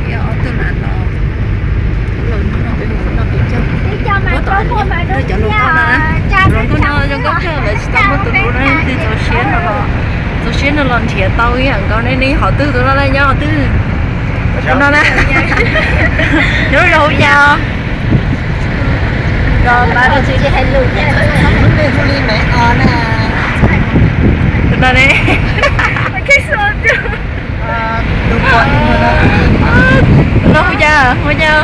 Thiab ob tug lam los, los no peb mus no pem coj, muab tom no cov hluas nkauj no, hluas nkauj no zoo nkauj kawg, lawv tsis tau muaj tus hlub na, twb txaus siab no los, txaus siab no los nrhiav tau ib yam nkaus ne. Nej hov twg tus no na, nyob hov twg? Tus no na. Nyob zoo hauv cas? Tus no ne. Tus no hu cas, hu cas?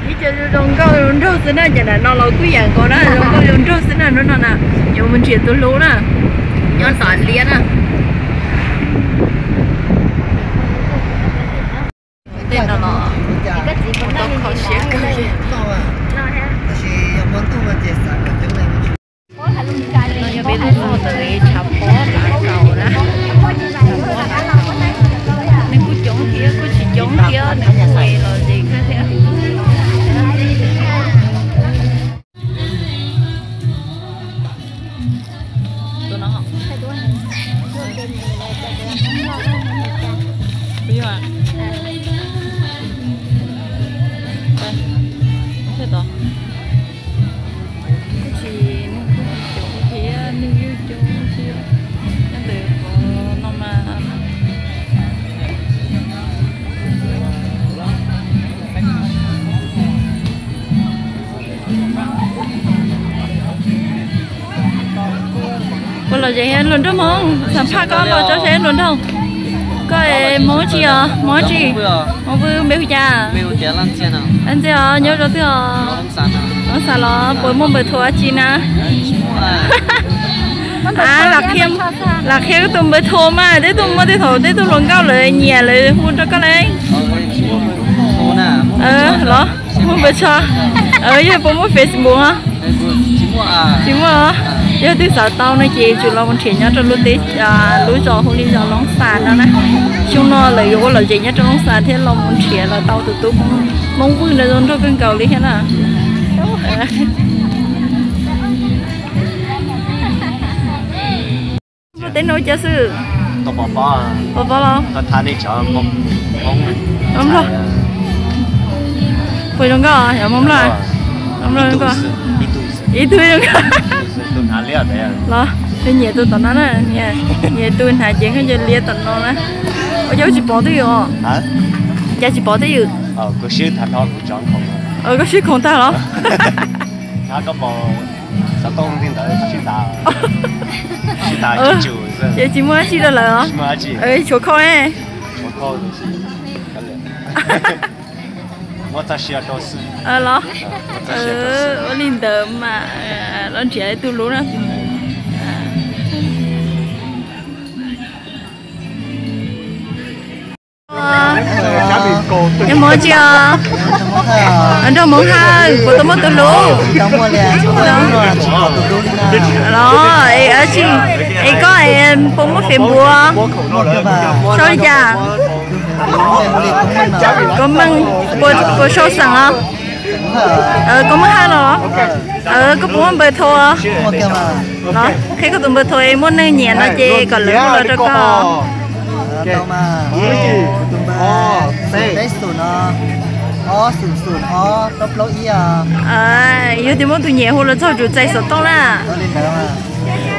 Ib co zoo nkauj zoo nraug xwb na, ces ntawm no los kuj yam nkaus na, zoo nkauj zoo nraug xwb na. Hnub no na yuav mus nrhiav tus hlub na, nyob tom liab na. Tej no los tau kho siab kawg li. No yog peb lub zos ntawm tshav pob lav kaus na. Tshav pob lav kaus, neeg kuj coob thiab kuj tsis coob thiab, neeg mus los zes kawg thiab. Kuj tsis, neeg kuj tsis coob thiab, neeg yeej coob thiab. Nyob ntawm qhov no mas puas lom zem thiab luag nraug Hmoob? Xam phaj koj los tso saib luag nraug. Koj Hmoob tsi os? Hmoob tsi? Hmoob Vwj, npe hu cas? Ntxiag os, nyob rau twg os? Loob Xas los puas muaj npawb thuam tsi na? Lam qhia koj tus npawb thuam mas, tej tug muaj tej thaum tej tug hluas nkauj lawv nyiam lawv hu rau koj lauj. Los muaj npawb tso. Yog puas muaj Facebook os? Tsis muaj. Yog twg xav tau no ces tsum los mus nrhiav nyob rau lub teb, lub zos hu li zos Loob Xas no na. Xyoo no lawv yuav ua lom zem nyob rau Loob Xas thiab, los mus nrhiav los tau tus tub Hmoob Vwj no zoo nraug kawg nkaus li thiab na. Lub teb no ua cas xwb? Pov pob los? Hmoob Nplog. Puas zoo nkauj, yog Hmoob Nplog? Hmoob Nplog zoo nkauj. Ib tug zoo nkauj. Los, nyiam tus tom no na, nyiam tus hnav cev khaub ncaws liab tom no na. Ua cas tsis pov twj ywm os? Cas tsis pov twj ywm? Koj sib khoom tag los? Ces tsis muaj dab tsi rau lawm os. Tshuav khau ne. Los, ua li ntawd mas los nrhiav tus hlub na. Nyob Hmoob tsi os? Nrog Hmoob Hawj, puas tau muaj tus hlub? Los, es tsi, es koj es puas muaj Facebook? Sau li cas? Koob Meej, puas sau xeem os? Koob Meej Hawj los? Koj puas muaj npawb thau? Los, qhia koj tus npawb thau es muaj neeg nyiam no ces kom lawv hu los rau koj. Yog tias muaj tus nyiam hu los txog tsum txais xov tooj na.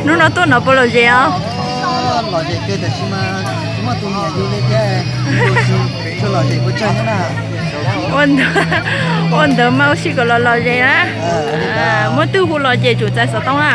Hnub no tuaj no puas lom zem os? Ua ntawd mas ua si kom los lom zem na. Muaj twg hu los ces tsum txais xov tooj na.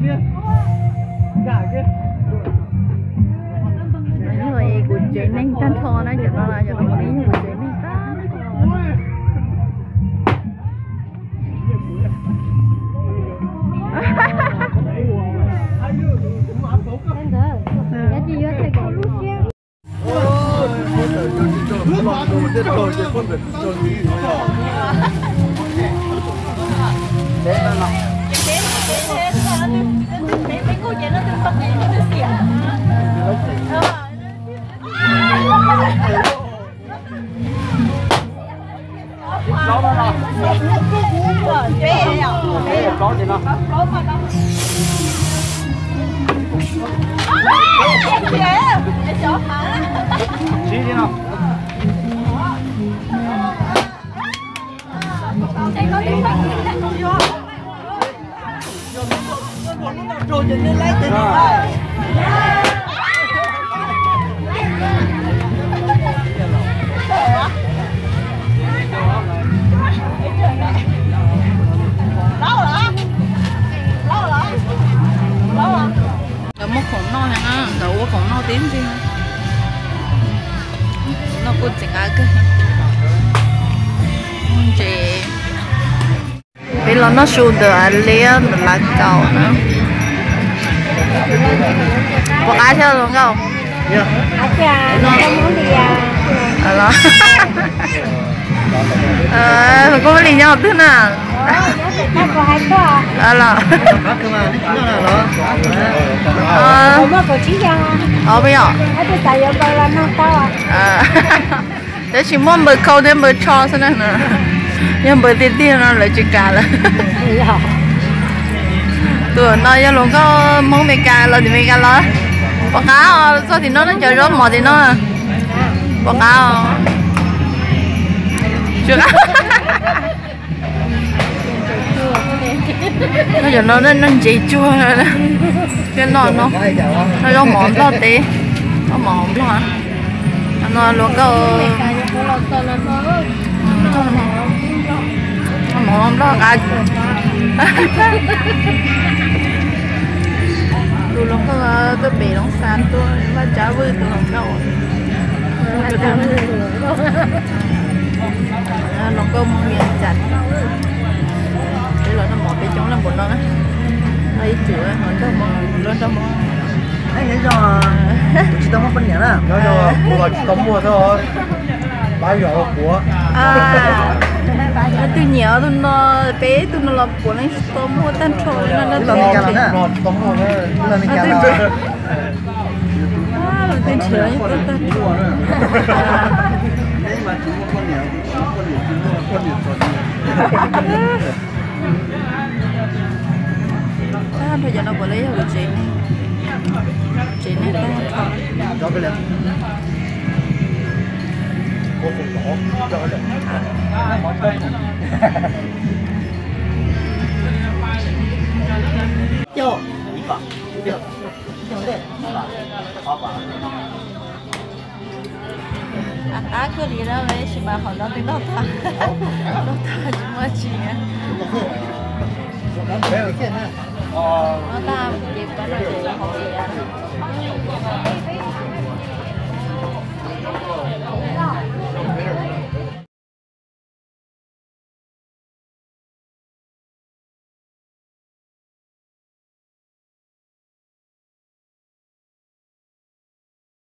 Yog kuv tsev neeg tag nrho na, cov no, cov no yog kuv tsev neeg tag nrho. Lawv muaj khoom noj thiab na, lawv ua khoom noj tib ntxwg. Noj kuj tseem qab kawg. Ntses. Peb los noj su ntawm Liab ntawm Lav Kaum na. Puas qab thiab hluas nkauj? Los, hluas nkauj Mab Lis nyob twg na? Los, puas yog? Tab sis muaj npawb khau thiab npawb tsho xwb na. Yog npawb tiag tiag no lawv tsis kam lawm. Tus no yog hluas nkauj Hmoob Meskas los tim Meskas los. Puas qab os, txog tim no no cov zaub mov tim no. Puas qab os? Noj cov no noj ntses tsuag thiab no, noj zaub mov Nplog teb, zaub mov Nplog. No hluas nkauj, zaub mov Nplog qab. Tus hluas nkauj tuaj pem Loob Xas tuaj, Vaj Tsab Vwj tus hluas nkauj. Hluas nkauj Hmoob Vias Cas. Peb los noj mov peb coob leej npaum no na. Noj ib tsum ho nrog mov, luag nrog mov. Nyob zoo, kuv tsis tau muaj poj niam na. Nyob zoo, kuv los tsis tau muaj thiab. Pab yog kuv. Leej twg nyiam tus no, peb tus no los puav leej tsis tau muaj tag nrho li no. Los Meskas los na. Los Meskas los. Leej twg nrhiav yeej tau tag nrho. Tag nrho cov no puav leej yog kuv tsev neeg, tsev neeg tag nrho. Qab kawg li na, tab sis mas qhov no twb noj tag, noj tag tsis muaj tsi. Noj tag.